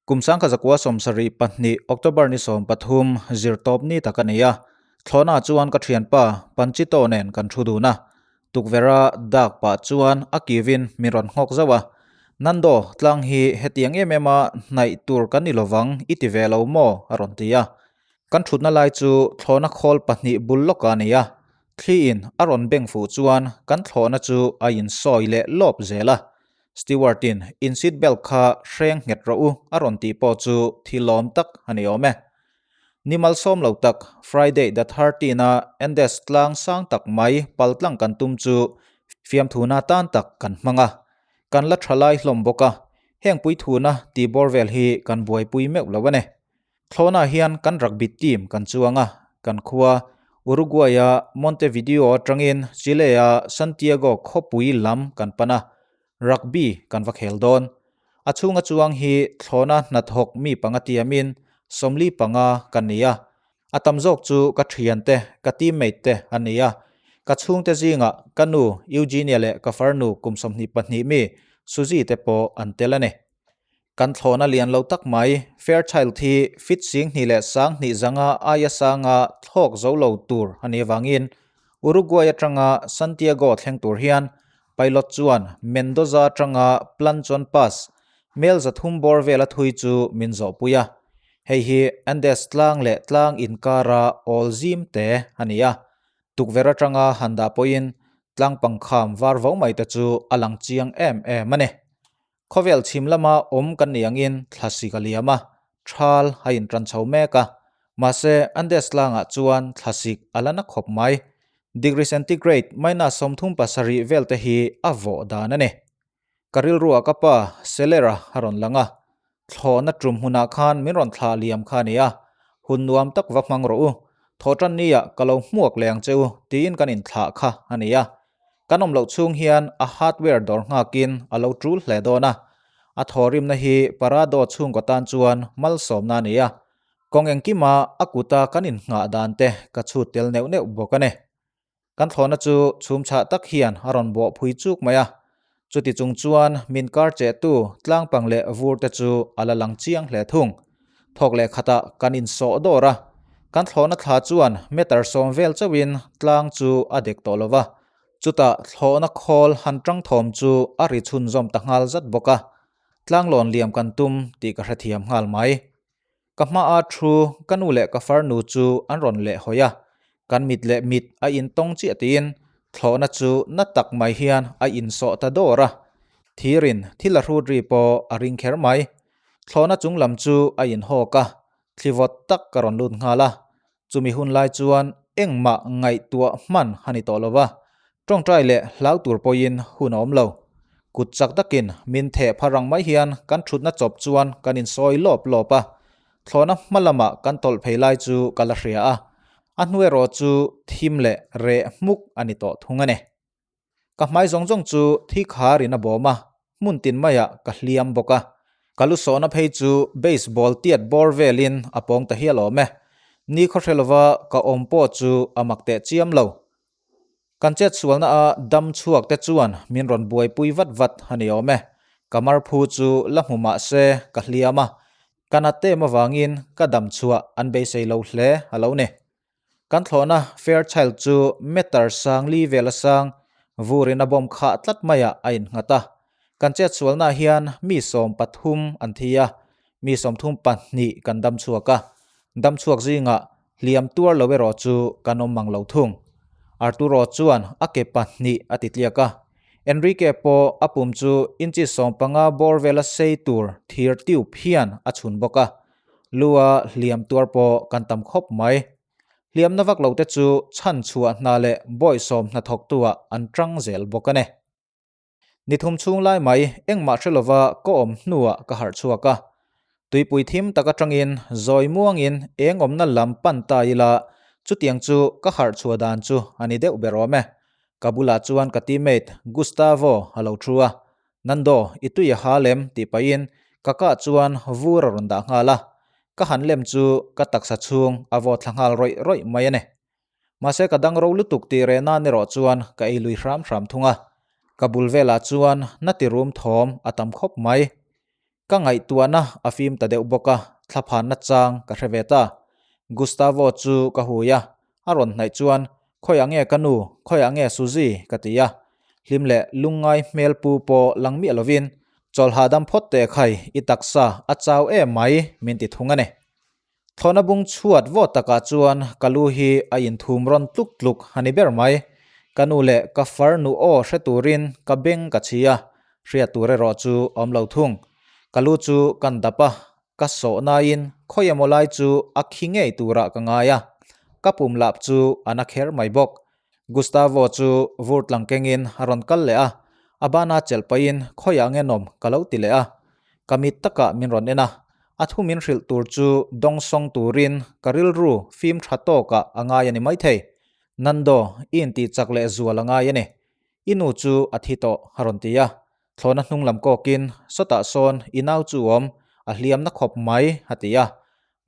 Kum 1972 October ni 13 zirtawp ni tak a ni a, thlawhna chuan ka thianpa Panchito nen kan thu dun a, tukverha dak pah chuan a kivin min rawn nghawk zauh a, Nando, tlang hi hetiang em em a hnaih tur kan ni lovang i ti ve lo maw? a rawn ti a. Kan thutna lai chu thlawhna khawl pahnih bul lawka a ni a, thliin a rawn beng fuh chuan kan thlawhna chu a insawi leh lawp zel a. Steward-in in seat belt kha hreng nghet rawh u a rawn tih pawh chu thilawm tak a ni awm e. Ni malsawm lo tak Friday the 13 a Andes tlang sang tak mai pal tlang kan tum chu fiamthuna tan tak kan hmang a, kan la tha lai hlawm bawk a, heng puithuna tih bawr vel hi kan buaipui meuh lo a ni. Thlawhna hian kan rugby team kan chuang a, kan khua Uruguay-a Montevideo atangin Chile-a Santiago khawpui lam kan pan a, rugby kan va khel dawn. A chhunga chuang hi thlawhna hnathawk mi panga tiamin 45 kan ni a, a tam zawk chu ka thiante, ka teammate te an ni a. Ka chhungte zingah ka nu Eugenia leh ka farnu kum 22 mi Suzy te pawh an tel a ni. Kan thlawhna lian lo tak mai, Fairchild hi fit 2000 leh 2500 aia sanga thlawk zo lo tur a nih avangin Uruguay atanga Santiago thleng tur hian pilot chuan Mendoza atanga Planchon Pass, mel 300 bawr vela thui chu min zawhpui a. Hei hi Andes tlang leh tlang inkara awl zim te a ni a. Tukverh atanga han dah pawhin tlang pangkham var vo mai te chu a lang chiang em em a ni. Khawvel chhim lama awm kan nih angin thlasik a liam a, thal a intan chho mek a. Mahse, Andes tlangah chuan thlasik a la na khawp mai. Degree centigrade minus 37 vel te hi a vawh dan a ni. Ka rilruah ka pa Celera a rawn lang a, thlawhna tum hmunah khan min rawn thlah liam kha a ni a, hun nuam tak va hmang rawh u, thawhtan nia ka lo hmuak leh ang che u tiin kan inthlah kha a ni a. Kan awm loh chhung hian a hardware dawr nghakin a lo tul hle dawn a, a thawhrimna hi Parado chhungkaw tan chuan malsawmna a ni a, kawng engkima a kuta kan innghah dan te ka chhut tel neuh neuh bawk a ni. Kan thlawhna chu chhum chhah tak hian a rawn bawh phui chuk mai a, chuti chung chuan min kar chehtu tlangpang leh vur te chu a la lang chiang hle thung. Thawk leh khatah kan insawh dawr a, kan thlawhna thla chuan meter 10 vel chauhin tlang chu a dek tawh lo va, chutah thlawhna khawl han tang thawm chu a ri chhunzawm ta nghal zat bawk a, tlanglawn liam kan tum tih ka hrethiam nghal mai. Ka hmaa thu ka nu leh ka farnu chu an rawn leh hawi a, kan mit leh mit a intawng chiah tiin thlawhna chu na tak mai hian a insawh ta dawr a, thirin thil a hrut ri pawh a ring kher mai. Thlawhna chung lam chu a inhawk a, thli vawt tak ka rawn lut nghal a. Chumi hun lai chuan engmah ngaihtuah hman a ni tawh lo va, tawngtai leh hlau tur pawhin hun a awm lo. Kut chak takin min theh phar ang mai hian kan thutna chawp chuan kan insawi lawp lawp a, thlawhna hma lamah kan tawlh phei lai chu ka la hria a, a hnu erawh chu thim leh reh hmuk a ni tawh thung a ni. Ka hmai zawng zawng chu thi kharin a bawm a, hmun tin maiah ka hliam bawk a. Ka lu sawhna phei chu baseball tiat bawr velin a pawng ta hial awm e. Ni khaw hre lova ka awm pawh chu a mak teh chiam lo. Kan chet sualna a dam chhuak te chuan min rawn buaipui vat vat a ni awm e. Ka mar phu chu la hmu mah se ka hliam a, ka nat em avangin ka dam chhuah an beisei lo hle a lo ni. Kan thlawhna Fairchild chu meter 4000 vel a sang, vurin a bomb khah tlat maiah a innghat a. Kan chetsualnaah hian mi 13 an thi a, mi 32 kan dam chhuak a. Dam chhuak zingah hliam tuar lo erawh chu kan awm mang lo thung. Arturo chuan a ke pahnih a ti tliak a. Enrique pawh a pum chu inchi 15 bawr vela sei tur thir tube hian a chhun bawk a. Lua hliam tuar pawh kan tam khawp mai. Hliamna vak lo te chu chhan chhuah hna leh bawihsawm hnathawktuah an tang zel bawk a ni. Ni thum chhung lai mai engmah hre lova ka awm hnuah ka harh chhuak a. Tuipui thim tak atangin zawi muangin eng awmna lam pan ta ila chutiang chu ka harh chhuah dan chu a ni deuh ber awm e. Ka bulah chuan ka teammate Gustavo a lo thu a, Nando, i tui a ha lem tih pahin ka kah chuan vur a rawn dah nghal a, ka han lem chu ka taksa chhung a vawt thla nghal rawih rawih mai a ni. Mahse ka dang ro lutuk tih reh nan erawh chuan ka ei lui hram hram thung a, ka bul velah chuan na ti rum thawm a tam khawp mai. Ka ngaihtuahna a fim ta deuh bawk a, thlaphanna chang ka hre ve ta. Gustavo chu ka hui a, a rawn hnaih chuan, Khawiah nge ka nu, khawiah nge Suzy? ka ti a. Hlim leh lungngai hmel pu pawh lang miah lovin, Chawl hahdam phawt teh khai, i taksa a chau em mai, min ti thung a ni. Thlawhna bung chhuat vawt takah chuan ka lu hi a inthum rawn tluk tluk a ni ber mai. Ka nu leh ka farnu aw hre turin ka beng ka chhi a, hriat tur erawh chu awm lo thung. Ka lu chu kan dap a, ka sawh nain khawi emaw lai chu a khi ngei turah ka ngai a, ka pum lap chu a na kher mai bawk. Gustavo chu vur tlang kengin a rawn kal leh a, a bana chelh pahin khawiah nge nawm ka lo ti leh a. Ka mit takah min rawn en a, a thu min hrilh tur chu dawngsawng turin ka rilru fim tha tawkah a ngai a ni maithei. Nando, i intih chak leh zual a ngai a ni. I nu chu a thi tawh, a rawn ti a. Thlawhna hnung lam kawkin, Sawtah sawn i nau chu awm, a hliamna khawp mai, a ti a.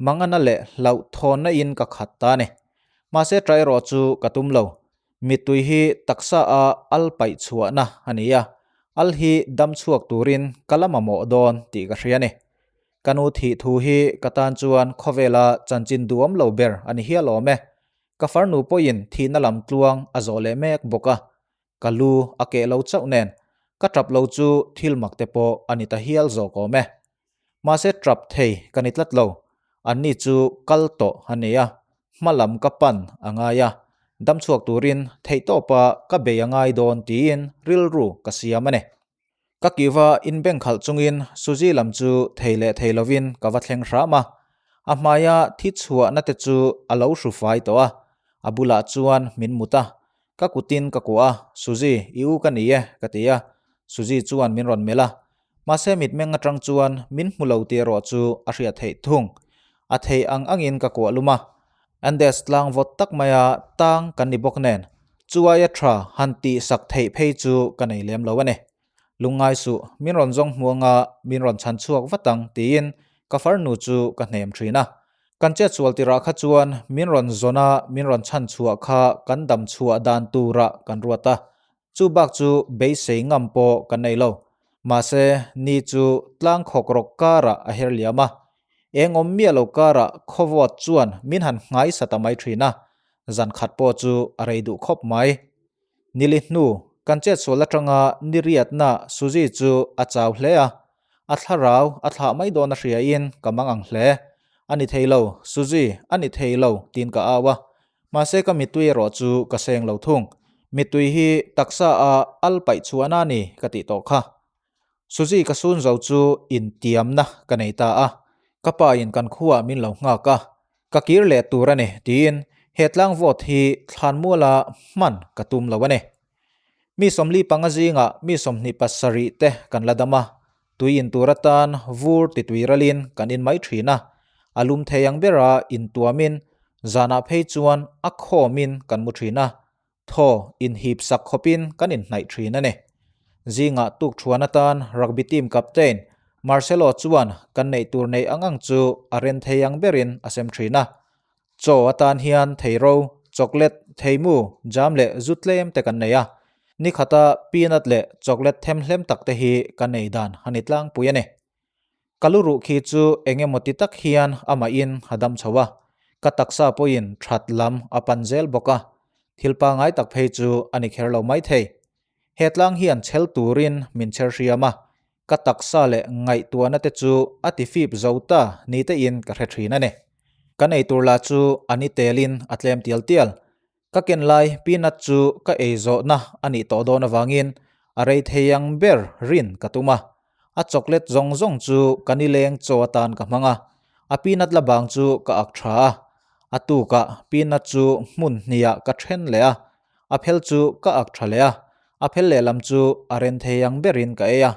Mangana leh hlauhthawnna in ka khat ta a ni. Mahse ṭa erawh chu ka tum lo. Mittui hi taksa a al paih chhuahna a ni a, al hi dam chhuak turin ka la mamawh dawn tih ka hria a ni. Ka nu thih thu hi ka tan chuan khawvela chanchin duhawm lo ber a ni hial awm e. Ka farnu pawhin thihna lam tluang a zawh leh mek bawk a, ka lu a keh lo chauh nen ka tap lo chu thil mak te pawh a ni ta hial zawk awm e. Mahse tap thei ka ni tlat lo, anni chu kal tawh a ni a, hma lam ka pan a ngai a, dam chhuak turin theihtawpa ka bei a ngai dawn tiin rilru ka siam a ni. Ka kiva inbeng khalh chungin Suzy lam chu thei leh thei lovin ka va thleng hram a, a hmaia thi chhuahna te chu a lo hru fai tawh a, a bulah chuan min mut a, ka kutin ka kuah a, Suzy, i u ka ni e, ka ti a, Suzy chuan min rawn melh a, mahse mitmeng atang chuan min hmu lo tih erawh chu a hriat theih thung. A thei ang angin ka kuah lum a, Andes tlang vawt tak maia tang kan ni bawk nen, chu aia tha han tih sak theih phei chu ka nei lem lo a ni. Lungngai suh, min rawn zawng hmu anga min rawn chhan chhuak vat ang tiin ka farnu chu ka hnem thin a. Kan chetsual tirah kha chuan min rawn zawn a min rawn chhan chhuah kha kan dam chhuah dan turah kan ruat a, chu bak chu beisei ngam pawh kan nei lo. Mahse, ni chu tlang khawk rawk karah a her liam a, eng awm miah lo karah khawvawt chuan min han nghaisa ta mai thin a, zan khat pawh chu a rei duh khawp mai. Nili hnu, kan chetsual atanga ni riatna Suzy chu a chau hle a, a thlarau a thlah mai dawn a hriain ka mang ang hle. A ni thei lo, Suzy, a ni thei lo, tiin ka au a. Mahse ka mittui erawh chu ka seng lo thung. Mittui hi taksa a al paih chhuahna a ni ka tih tawh kha. Suzy ka sun zo chu intiamna ka nei ta a, ka pa in kan khuaah min lo nghak a, ka kir leh tur a ni tiin he tlangvawt hi thlanmuala hman ka tum lo a ni. Mi 45 zingah mi 27 te kan la dam a, tui in tur atan vur ti tui ralin kan in mai thin a, a lum thei ang bera intuamin zanah phei chuan a khawmin kan mu thin a, Thaw inhip sak khawpin kan inhnaih thin a ni. Zingah tuk thuan atan rugby team captain Marcelo chuan kan neih tur neih ang ang chu a ren thei ang berin a sem thin a. Chaw atan hian theiro, chocolate, theimu, jam leh zu tlem te kan nei a. Ni khata peanut leh chocolate themhlem tak te hi kan ei dan a ni tlangpui a ni. Ka lu ruh khi chu eng emaw ti tak hian amahin a dam chho a, ka taksa pawhin that lam a pan zel bawk a, thil pangai tak phei chu a ni kher lo maithei. He tlang hian chhel turin min chher hriam a, ka taksa leh ngaihtuahna te chu a ti fip zo ta ni tein ka hre thin a ni. Kan eitur lah chu a ni telin a tlem tial tial. Ka ken lai peanut chu ka ei zawhna a nih tawh dawn avangin a rei thei ang ber rin ka tum a. A chocolate zawng zawng chu ka nileng chaw atan ka hmang a, a peanut la bang chu ka ak tha a. A tukah peanut chu hmun hniah ka then leh a, a phel chu ka ak tha leh a, a phel lehlam chu a ren thei ang berin ka ei a,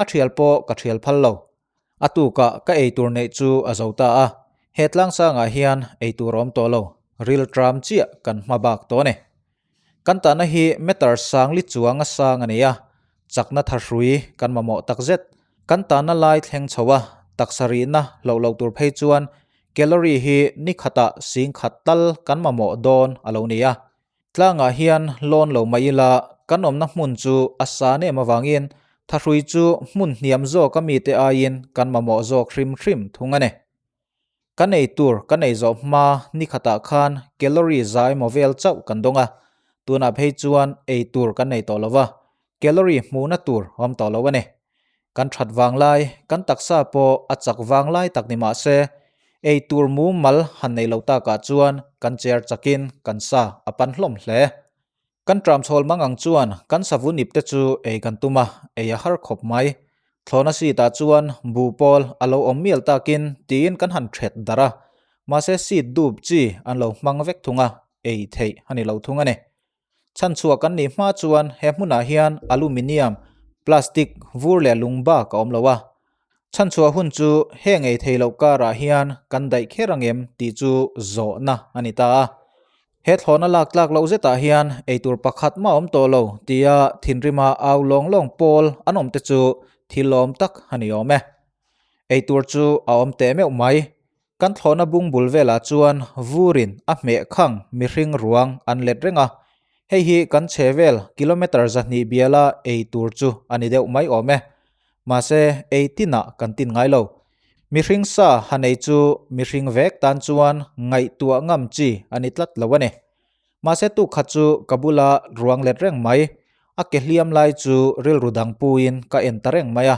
a thial pawh ka thial phal lo. A tukah ka eitur neih chu a zo ta a, he tlangsangah hian eitur a awm tawh lo, ril tram chiah kan hma bak tawh a ni. Kan tahna hi meter sangli chuang a sang a ni a, chakna thahrui kan mamawh takzet. Kan tahna lai thleng chho a, taksa rihna hloh loh tur phei chuan calorie hi ni khatah sing khat tal kan mamawh dawn a lo ni a. Tlangah hian lawn lo mai ila kan awmna hmun chu a san em avangin Thahrui chu hmun hniam zawka mite aiin kan mamawh zawk hrim hrim thung a ni. Kan ei tur kan ei zawh hma ni khatah khan calorie za emaw vel chauh kan dawng a, tunah phei chuan ei tur kan nei tawh lo va, calorie hmuhna tur a awm tawh lo a ni. Kan that vang lai, kan taksa pawh a chak vang lai tak ni mah se, ei tur mumal han nei lo takah chuan kan cher chakin kan sa a pan hlawm hle. Kan tram chhawl mang ang chuan kan savu nip te chu ei kan tum a, ei a har khawp mai. Thlawhna seat ah chuan buh pawl a lo awm mial takin tiin kan han thet darh a, mahse seat dup chi an lo hmang vek thung a, ei theih a ni lo thung a ni. Chhanchhuah kan nih hma chuan he hmunah hian aluminium, plastic, vur leh lung bak a awm lo a. Chhanchhuah hun chu heng ei thei loh karah hian kan daih kher ang em tih chu zawhna a ni ta a. He thlawhna lak tlak loh zetah hian eitur pakhat mah awm tawh lo tia thinrima au lawng lawng pawl an awm te chu thil lawm tak a ni awm e. Eitur chu a awm teh meuh mai. Kan thlawhna bung bul velah chuan vurin a hmeh khang mihring ruang an let reng a. Hei hi kan chhe vel kilometre 200 biala eitur chu a ni deuh mai awm e. Mahse ei tinah kan tin ngai lo. Mihring sa ha nei chu mihring vek tan chuan ngaihtuah ngam chi a ni tlat lo a ni. Mahse tuk khat chu ka bula ruang let reng mai, a ke hliam lai chu rilru dang puin ka en ta reng mai a.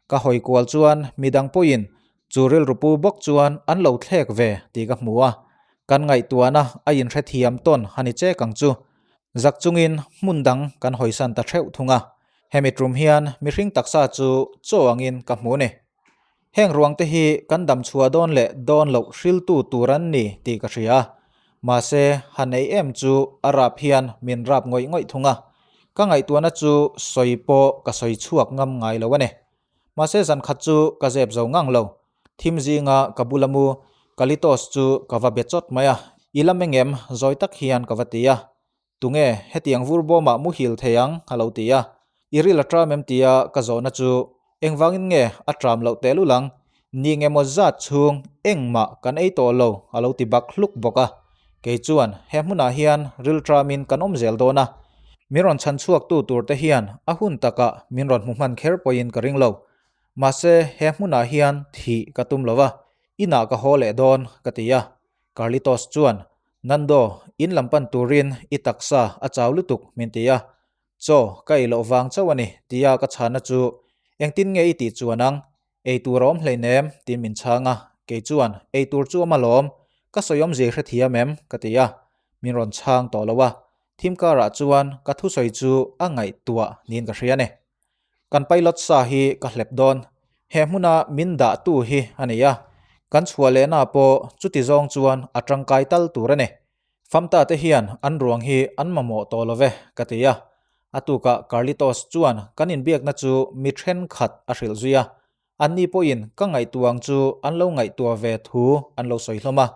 Ka hawi kual chuan midang pawhin chu rilru pu bawk chuan an lo thlek ve tih ka hmu a. Kan ngaihtuahna a inhrethiam tawn a ni chek ang chu. Zak chungin hmun dang kan hawisan ta theuh thung a. Hemi tum hian mihring taksa chu chaw angin ka hmu a ni. Heng ruang te hi kan dam chhuah dawn leh dawn loh hriltu tur an ni tih ka hria. Mahse, han ei em chu a rap hian min rap ngawih ngawih thung a. Ka ngaihtuahna chu sawi pawh ka sawi chhuak ngam ngai lo a ni. Mahse zan khat chu ka zep zo ngang lo. Thim zinga ka bula mu Kalitos chu ka va be chawt mai a. I lam engem zawi tak hian ka va ti a. Tunge hetiang vur bawmah muhil thei ang? a lo ti a. I ril a tram em tia ka zawhna chu engvangin nge a tram loh tehlul ang? Ni ngemaw zat chhung engmah kan ei tawh lo a lo ti bak hluk bawk a. Kei chuan he hmunah hian ril tramin kan awm zel dawn a. Min rawn chhan chhuaktu turte hian a hun takah min rawn hmu hman kher pawhin ka ring lo. Mahse he hmunah hian thih ka tum lo va, inah ka haw leh dawn ka ti a. Carlitos chuan, Nando, in lam pan turin i taksa a chau lutuk min ti a. Chaw ka ei loh vang chauh a ni tia ka chhana chu engtin nge i tih chuan ang? Ei tur a awm hleinem tiin min chhang a, kei chuan ei tur chu awm alawm, ka sawi awmzia i hrethiam em? ka ti a, min rawn chhang tawh lo a, thim karah chuan ka thusawi chu a ngaihtuah niin ka hria a ni. Kan pilot sa hi ka hlep dawn. He hmuna min dahtu hi a ni a, kan chhuah lehna pawh chuti zawng chuan a tangkai tal tur a ni. Famta te hian an ruang hi an mamawh tawh lo ve, ka ti a. A tukah Carlitos chuan kan inbiakna chu mi thenkhat a hrilh zui a. Anni pawhin ka ngaihtuah ang chu an lo ngaihtuah ve thu an lo sawi hlawm a.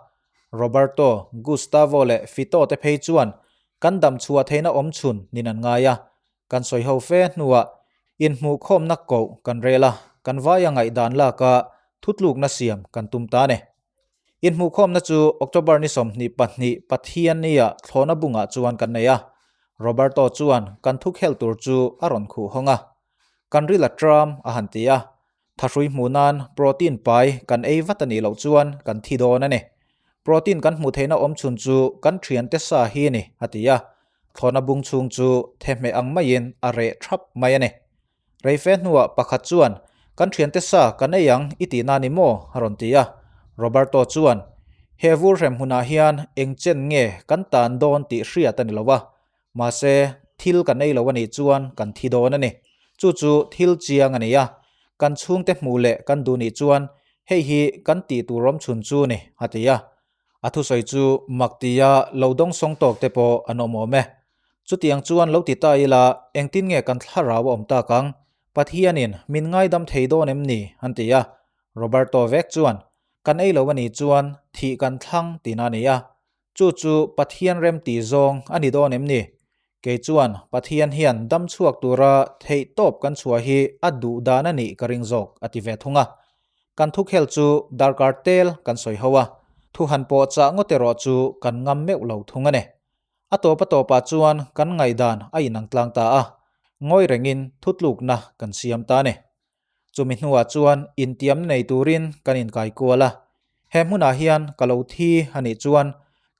Roberto, Gustavo leh Fito te phei chuan kan dam chhuah theihna awmchhun nin an ngai a. Kan sawi ho fe hnuah inhmuhkhawmna koh kan rel a, kan vaia ngaihdan laka thutlukna siam kan tum ta a ni. Inhmuhkhawmna chu October ni 22 Pathiannia thlawhna bungah chuan kan nei a, Roberto chuan kan thukhelh tur chu a rawn khuh hawng a. Kan ril a tram a han ti a, Thahrui hmuh nan protein pai kan ei vat a nih loh chuan kan thi dawn a ni. Protein kan hmuh theihna awm chhun chu kan thiante sa hi a ni, a ti a. Thlawhna bung chhung chu thehmeh ang maiin a reh thap mai a ni. Reife hnuah pakhat chuan, Kan thiante sa kan ei ang i tihna ni maw? a rawn ti a. Roberto chuan, He vur hrem hmunah hian eng chen nge kan tan dawn tih hriat a ni lo a, Mahse, thil kan ei lo a nih chuan kan thi dawn a ni. Chu chu thil chiang a ni a, kan chhungte hmuh leh kan duh nih chuan hei hi kan tih tur awm chhun chu ni, a ti a. A thusawi chu mak tia lo dawngsawng tawk te pawh an awm awm e. Chutiang chuan lo ti ta ila engtin nge kan thlarau a awm tak ang? Pathianin min ngaidam thei dawn em ni? an ti a. Roberto vek chuan, Kan ei lo a nih chuan thih kan thlang tihna a ni a, Chu chu Pathian remti zawng a ni dawn em ni? Kei chuan Pathian hian dam chhuak tura theih tawp kan chhuah hi a duh dan a nih ka ring zawk a ti ve thung a. Kan thukhel chu darkar tel kan sawi ho a, thu han pawh chah ngawt erawh chu kan ngam meuh lo thung a ni. A tawp a tawpah chuan kan ngaihdan a inang tlang ta a. Ngawi rengin thutlukna kan siam ta a ni. Chumi hnuah chuan intiamna nei turin kan inkai kual a. He hmunah hian ka lo thi a nih chuan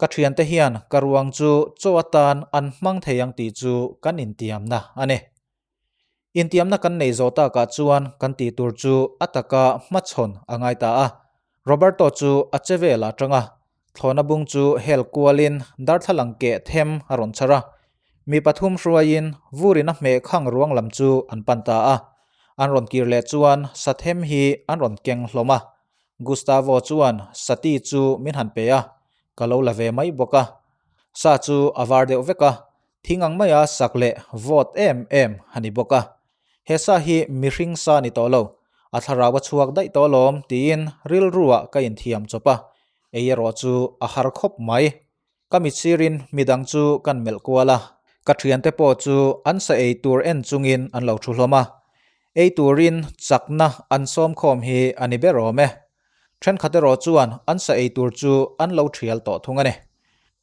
ka thiante hian ka ruang chu chaw atan an hmang thei ang tih chu kan intiamna a ni. Intiamna kan nei zawh takah chuan kan tih tur chu a taka hmachhawn a ngai ta a. Roberto chu a che vel ah tang a, thlawhna bung chu hel kualin darthlalang keh them a rawn chhar a. Mi pathum hruaiin vurin a hmeh khang ruang lam chu an pan ta a. An rawn kir leh chuan sa them hi an rawn keng hlawm a. Gustavo chuan sati chu min han pe a, ka lo la ve mai bawk a. Sa chu a var deuh vek a, Thing ang maia sak leh vawt em em a ni bawk a. He sa hi mihring sa ni tawh lo, a thlarau a chhuak daih tawh alawm tiin rilruah ka inthiam chawp a, ei erawh chu a har khawp mai. Ka mitsirin midang chu kan melh kual a, ka thiante pawh chu an sa ei tur en chungin an lo thu hlawm a. Ei turin chakna an sawm khawm hi a ni ber awm e. Thenkhat erawh chuan an sa ei tur chu an lo thial tawh thung a ni.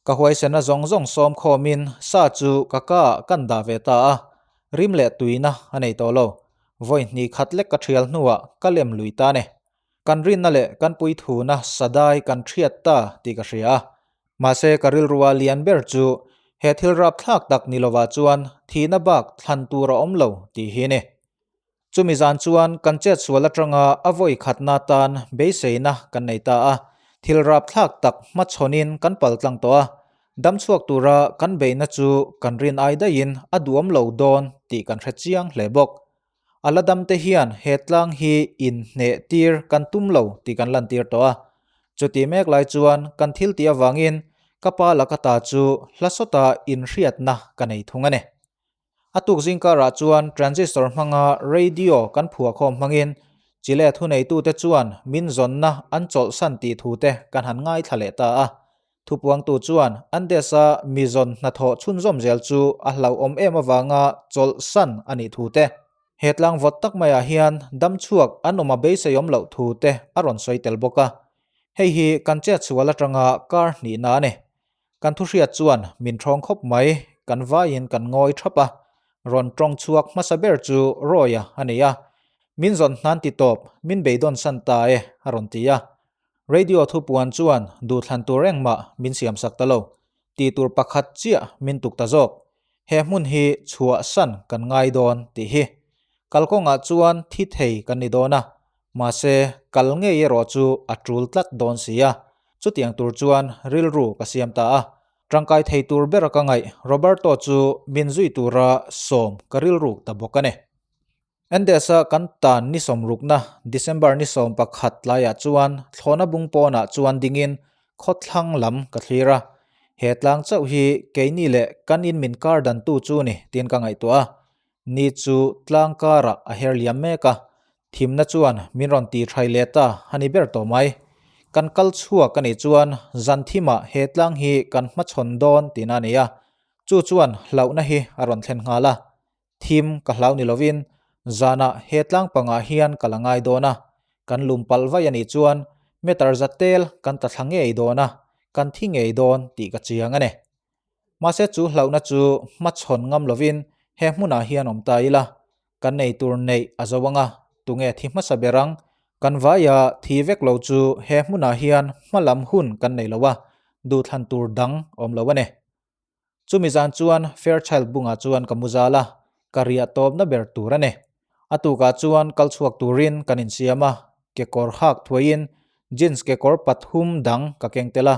Ka huaisena zawng zawng sawm khawmin sa chu ka ka ah kan dah ve ta a, rim leh tuina a nei tawh lo. Vawi hnih khat lek ka thial hnuah ka lem lui ta ni. Kan rinna leh kan puithuna sadai kan thiat ta tih ka hria a. Mahse ka rilrua lian ber chu he thil rapthlak tak ni lovah chuan thihna bak thlan tur a awm lo tih hi ni. Chumi zan chuan kan chetsual atanga a vawi khatna tan beiseina kan nei ta a, thil rapthlak tak hmachhawnin kan pal tlang tawh a, damchhuak tura kan beihna chu kan rin ai daihin a duhawm lo dawn tih kan hre chiang hle bawk. A la damte hian he tlang hi inhneh tir kan tum lo tih kan lantir tawh a, chutih mek lai chuan kan thil tih avangin ka pa laka ta chu hla sawta inhriatna ka nei thung a ni. A tuk zingkarah chuan transistor hmanga radio kan phuahkhawm hmangin Chile thuneitute chuan min zawnna an chawlhsan tih thute kan han ngaithla leh ta a. Thupuangtu chuan Andes-a mi zawn hnathawh chhunzawm zel chu a hlauhawm em avanga chawlhsan a nih thute, he tlang vawt tak maiah hian damchhuak an awm a beiseiawm loh thute a rawn sawi tel bawk a. Hei hi kan chetsual atanga kar hnihna a ni. Kan thuhriat chuan min ṭhawng khawp mai, kan vaiin kan ngawi ṭhap a, rawn ṭawng chhuak hmasa ber chu Roy-a a ni a, Min zawn hnan ti tawp, min beidawn san ta e, a rawn ti a. Radio thupuan chuan duhthlan tur engmah min siamsak ta lo, tih tur pakhat chiah min tuk ta zawk, he hmun hi chhuahsan kan ngai dawn tih hi. Kalkawngah chuan thi thei kan ni dawn a, Mahse, kal ngei erawh chu a tul tlat dawn si a, chutiang tur chuan rilru ka siam ta a. Tangkai thei tur bera ka ngaih Roberto chu min zui tura sawm ka rilruk ta bawk a ni. Andes-a kan tan ni sawmrukna December ni 11 tlaiah chuan thlawhna bung pawnah chuan dingin khawthlang lam ka thlir a. He tlang chauh hi keini leh kan in min kar dantu chu ni tiin ka ngaihtuah a. Ni chu tlang karah a her liam mek a, thimna chuan min rawn ti thai leh ta a ni ber tawh mai. Kan kal chhuak a nih chuan zan thimah he tlang hi kan hmachhawn dawn tihna a ni a, chu chuan hlauhna hi a rawn thlen nghal a. Thim ka hlau ni lovin zanah he tlang pangah hian ka la ngai dawn a, kan lum palh vaih a nih chuan meter za tel kan ta thla ngei dawn a, kan thi ngei dawn tih ka chiang a ni. Mahse chu hlauhna chu hmachhawn ngam lovin he hmunah hian awm ta ila, kan nei tur neih a zo ang a, tunge thi hmasa ber ang? Kan vaia thi vek lo chu he hmunah hian hmalam hun kan nei lo a, duhthlan tur dang awm lo a ni. Chumi zan chuan Fairchild bungah chuan ka mu zal a, ka riah tawpna ber tur a ni. A tukah chuan kal chhuak turin kan insiam a, kekawr hak thuaiin jeans kekawr pathum dang ka keng tel a,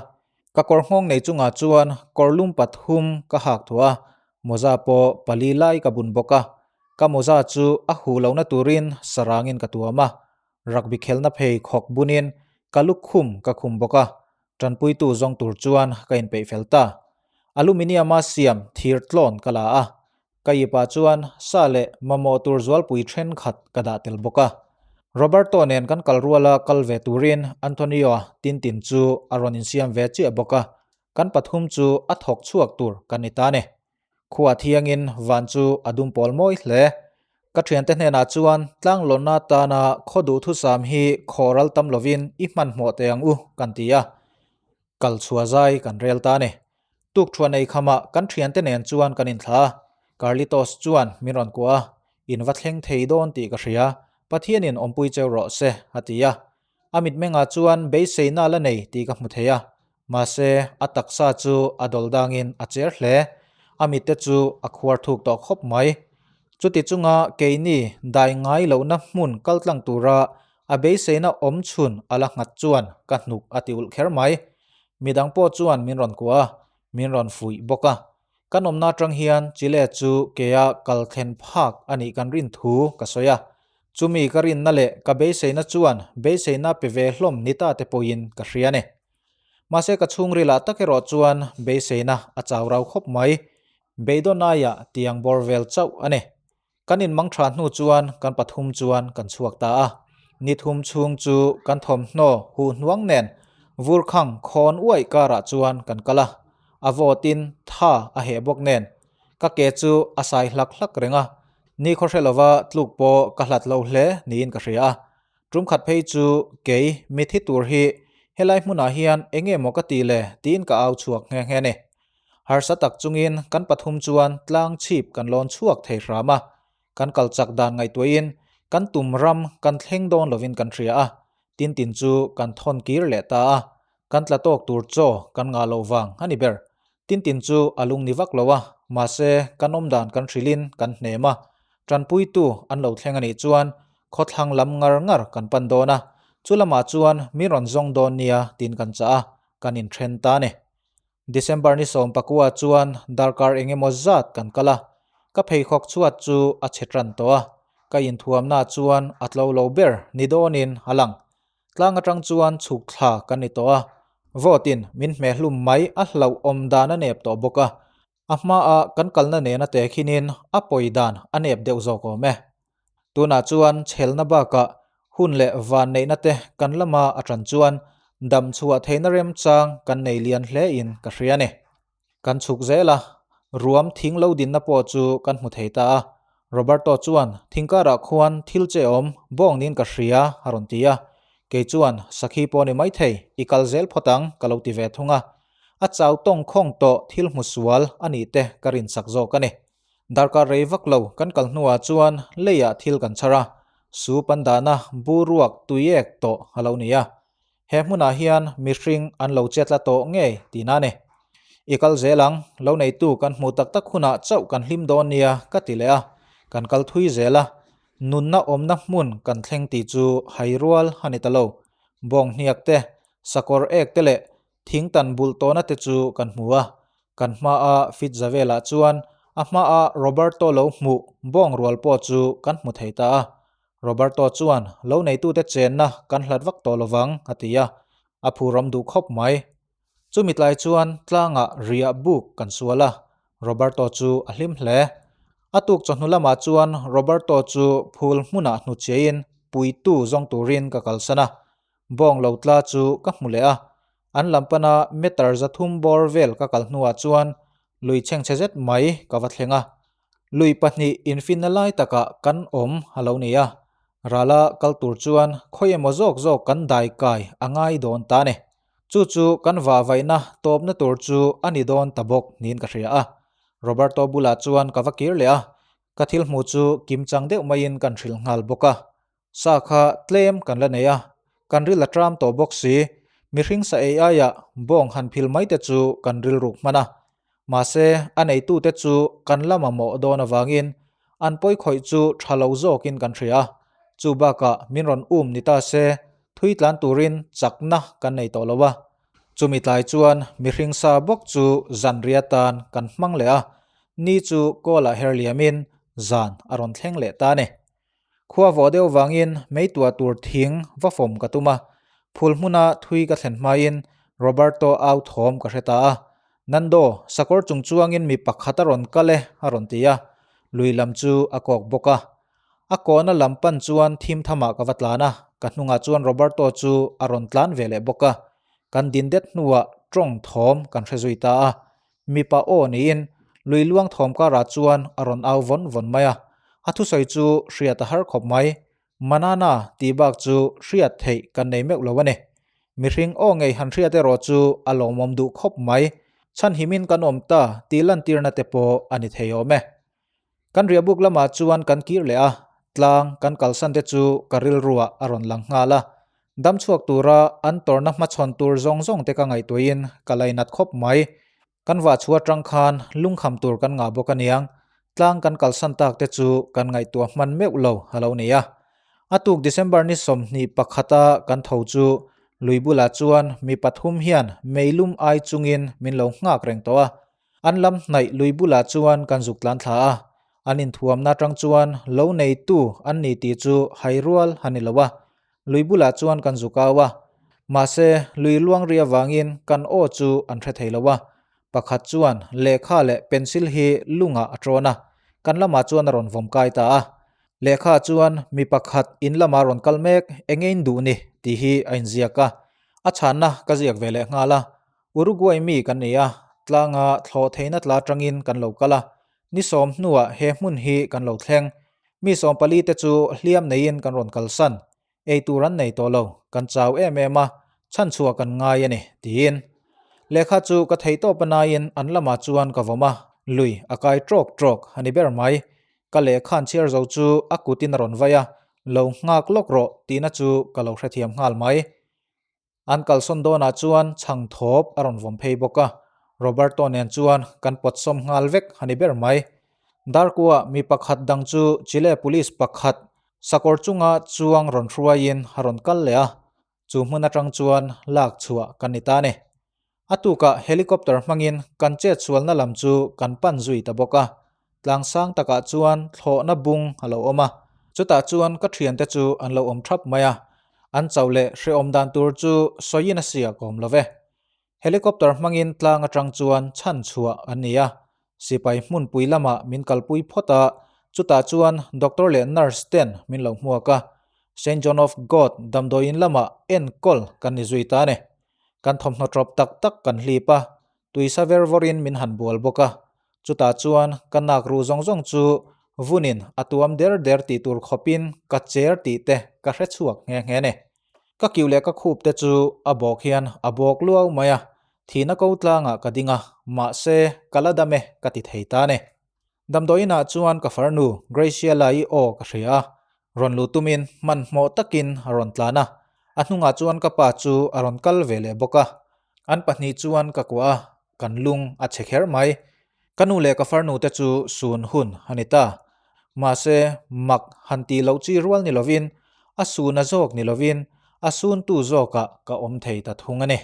Ka kawr nghawng nei chungah chuan kawr lum pathum ka hak thuah a, mawza pawh pali lai ka bun bawk a. Ka mawza chu a huh lohna turin sarangin ka tuam a, rugby khelna phei khawk bunin ka lukhum ka khum bawk a, tanpuitu zawng tur chuan ka inpeih fel ta. Aluminium-a siam thir tlawn ka la a, Ka ipah chuan sa leh mamawh tur zualpui thenkhat ka dah tel bawk a. Roberto nen kan kal ruala kal ve turin Antonio-a Tintin chu a rawn insiam ve chiah bawk a, kan pathum chu a thawk chhuak tur kan ni ta ni. Khua thiangin van chu a dum pawl mawi hle. Ka thiante hnenah chuan tlanglawnna tana khaw duhthusam hi khaw ral tam lovin i hmanhmawh teh ang u kan ti a. Kal chhuah zai kan rel ta a ni. Tuk thuan ei khamah kan thiante nen chuan kan inthla a. Carlitos chuan min rawn kuah a, In va thleng thei dawn tih ka hria, Pathianin awmpui cheu rawh se, a ti a. A mitmengah chuan beiseina la nei tih ka hmu thei a, mahse a taksa chu a dawl dangin a cher hle. A mitte chu a khuar thuk tawh khawp mai. Chuti chunga keini dai ngai lohna hmun kaltlang tura a beiseina awm chhun a la nghat chuan ka hnuk a ti ulh kher mai. Midang pawh chuan min rawn kuah a, min rawn fuih bawk a. Kan awmna atang hian Chile chu kea kal thlen phak a nih kan rin thu ka sawi a. Chumi ka rinna leh ka beiseina chuan beiseina pe ve hlawm ni ta te pawhin ka hria a ni. Mahse ka chhungrilah tak erawh chuan beiseina a chau rau khawp mai. Beidawn aiah tiang bawr vel chauh a ni. Kan inmang tha hnu chuan kan pathum chuan kan chhuak ta a. Ni thum chhung chu kan thawmhnaw huh hnuang nen vur khang khawn uaih karah chuan kan kal a. A vawtin tha a heh bawk nen ka ke chu a sai hlak hlak reng a. Ni khaw hre lova tluk pawh ka hlat lo hle niin ka hria a. Tum khat phei chu kei mithi tur hi helai hmunah hian eng nge maw ka ti le tiin ka au chhuak nghe nghe a ni. Harsa tak chungin kan pathum chuan tlang chhip kan lawn chhuak thei hram a, kan kal chak dan ngaihtuahin kan tum ram kan thleng dawn lovin kan hria a, tin tin chu kan thawn kir leh ta a, kan tla tawk tur chaw kan ngah loh vang a ni ber. Tin tin chu a lung ni vak lo a, mahse kan awm dan kan hrilhin kan hnem a, tanpuitu an lo thleng a nih chuan khawthlang lam ngar ngar kan pan dawn a, chu lamah chuan min rawn zawng dawn nia tiin kan chah a, kan inthen ta a ni. December ni 19 chuan darkar eng emaw zat kan kal a, ka pheikhawk chhuat chu a chhe tan tawh a, ka inthuamna chuan a tlo lo ber ni dawnin a lang. Tlang atang chuan chhuk thla kan ni tawh a, vawtin min hmeh hlum mai a hlauh awm dan a nep tawh bawk a, a hmaa kan kalna nena tehkhinin a pawi dan a nep deuh zawk awm e. Tunah chuan chhelna bakah hun leh vanneihna te kan lama a tan chuan dam chhuah theihna remchang kan nei lian hle in ka hria a ni. Kan chhuk zel a, ruam thing lo dinna pawh chu kan hmu thei ta a. Roberto chuan thing karah khuan thil che awm bawng niin ka hria a rawn ti a. Kei chuan sakhi pawh ni maithei i kal zel phawt ang ka lo ti ve thung a. A chau tawng khawng tawh thil hmu sual a nih te ka rinsak zawk a ni. Darkar rei vak lo kan kal hnuah chuan leiah thil kan chhar a, su pan dahna bu ruak tuiek tawh a lo ni a. He hmunah hian mihring an lo chetla tawh ngei tihna a ni. I kal zel ang, lo neitu kan hmuh tak tak hunah chauh kan hlim dawn nia ka ti leh a, kan kal thui zel a. Nunna awmna hmun kan thleng tih chu hai rual a ni ta lo. Bawng hniak te, sakawr ek te leh Thing tan bulh tawhna te chu kan hmu a, kan hmaa fit za velah chuan a hmaa Roberto lo hmuh bawng rual pawh chu kan hmu thei ta a. Roberto chuan lo neitute chenna kan hlat vak tawh lovang a ti a, a phurawm duh khawp mai. Chumi tlai chuan tlangah riah buk kan sual a, Roberto chu a hlim hle. A tuk chawhnu lamah chuan Roberto chu phul hmunah hnuchhiain puitu zawng turin ka kalsan a, Bawng lo tla chu ka hmu leh a, an lam pana meter 300 bawr vel ka kal hnuah chuan lui chhengchhe zet mai ka va thleng a. Lui pahnih infinna lai takah kan awm a lo ni a, rala kal tur chuan khawi emaw zawk zawk kan dai kai a ngai dawn ta a ni. Chu chu kan vahvaihna tawpna tur chu a ni dawn ta bawk niin ka hria a. Roberto bulah chuan ka va kir leh a, ka thil hmuh chu kimchang deuh maiin kan hrilh nghal bawk a. Sa kha tlem kan la nei a, kan ril a tram tawh bawk si, mihring sa ei aiah bawng han phil mai te chu kan rilruk hman a. Mahse, a neitute chu kan la mamawh dawn avangin an pawi khawih chu tha lo zawkin kan hria a, chu bakah min rawn um ni ta se, thui tlan turin chakna kan nei tawh lo a. Chumi tlai chuan mihring sa bawk chu zanriah tan kan hmang leh a, ni chu kawlah her liamin zan a rawn thleng leh ta a ni. Khua vawh deuh vangin mei tuah tur thing va fawm ka tum a, phul hmuna thui ka thlen hmain Roberto au thawm ka hre ta a. Nando, sakawr chung chuangin mi pakhat a rawn kal e a rawn ti a, lui lam chu a kawk bawk a. A kawhna lam pan chuan thim thamah ka va tlan a, ka hnungah chuan Roberto chu a rawn tlan ve leh bawk a. Kan din det hnuah tawng thawm kan hre zui ta a, Mipa aw niin lui luang thawm karah chuan a rawn au vawn vawn mai a, a thusawi chu hriat a har khawp mai. Manana tih bak chu hriat theih kan nei meuh lo a ni. Mihring aw ngei han hriat erawh chu a lawmawm duh khawp mai. Chhanhimin kan awm ta tih lantirna te pawh a ni thei awm e. Kan riahbuk lamah chuan kan kir leh a, tlang kan kalsan te chu ka rilruah a rawn lang nghal a. Dam chhuak tura an tawrhna hmachhawn tur zawng zawng te ka ngaihtuahin ka lainat khawp mai. Kan vah chhuah atang khan lungkham tur kan ngah bawk aniang, tlang kan kalsan tak te chu kan ngaihtuah hman meuh lo a lo ni a. A tuk December ni 21 a kan tho chu lui bulah chuan mi pathum hian meilum ai chungin min lo nghak reng tawh a. An lam hnaih lui bulah chuan kan zuk tlan thla a, an inthuamna atang chuan lo neitu an ni tih chu hai rual a ni lo a. Lui bulah chuan kan zuk au a, mahse lui luang ri avangin kan aw chu an hre thei lo a. Pakhat chuan lehkha leh pencil hi lungah a tawn a, kan lamah chuan a rawn vawm kai ta a. Lehkha chuan mi pakhat in lamah rawn kal mek eng nge in duh ni tih hi a inziak a, a chhanna ka ziak ve leh nghal a. Uruguay mi kan ni a, tlanga thlawh theihna tla atangin kan lo kal a, Ni sawm hnuah he hmun hi kan lo thleng. Mi 14 te chu hliam neiin kan rawn kalsan. Ei tur an nei tawh lo, kan chau em em a, chhanchhuah kan ngai a ni, tiin. Lehkha chu ka thei tawp a naiin an lamah chuan ka vawm a, lui a kai trawk trawk a ni ber mai. Ka lehkhan chhiar zo chu a kutin a rawn vai a, lo nghak lawk rawh tihna chu ka lo hrethiam nghal mai. An kalsawn dawnah chuan chhang thawp a rawn vawm phei bawk a, Roberto nen chuan kan pawt sawm nghal vek a ni ber mai. Darkua mi pakhat dang chu Chile police pakhat sakawr chunga chuang rawn hruaiin a rawn kal leh a, chu hmun atang chuan lak chhuah kan ni ta a ni. A tukah helicopter hmangin kan chetsualna lam chu kan pan zui ta bawk a, tlang sang takah chuan thlawhna bung a lo awm a, chutah chuan ka thiante chu an lo awm thap mai a, an chauh leh hrehawm dan tur chu sawiin a siak awm lo ve. Helicopter hmangin tlang atang chuan chhan chhuah an ni a, sipai hmunpui lamah min kalpui phawt a, chutah chuan doctor leh nurse ten min lo hmuak a, Saint John of God damdawiin lamah enkawl kan ni zui ta a ni. Kan thawmhnaw tawp tak tak kan hlip a, tuisa ver vawrin min han bual bawk a. Chutah chuan ka nak ruh zawng zawng chu vunin a tuam der der tih tur khawpin ka cher tih te ka hre chhuak nghe nghe ni. Ka kiu leh ka khup te chu a bawk hian a bawk luau mai a, thihna ko tlangah ka ding a, mahse ka la dam e ka ti thei ta ni. Damdawiinah chuan ka farnu Graciela-i aw ka hria a, rawn luh tumin hmanhmawh takin a rawn tlan a, a hnungah chuan ka pa chu a rawn kal ve leh bawk a. An pahnih chuan ka kuah a, kan lung a chhe kher mai. Ka nu leh ka farnu te chu sun hun a ni ta. Mahse, mak han tih loh chi rual ni lovin, a suna zawk ni lovin, a suntu zawkah ka awm thei ta thung a ni.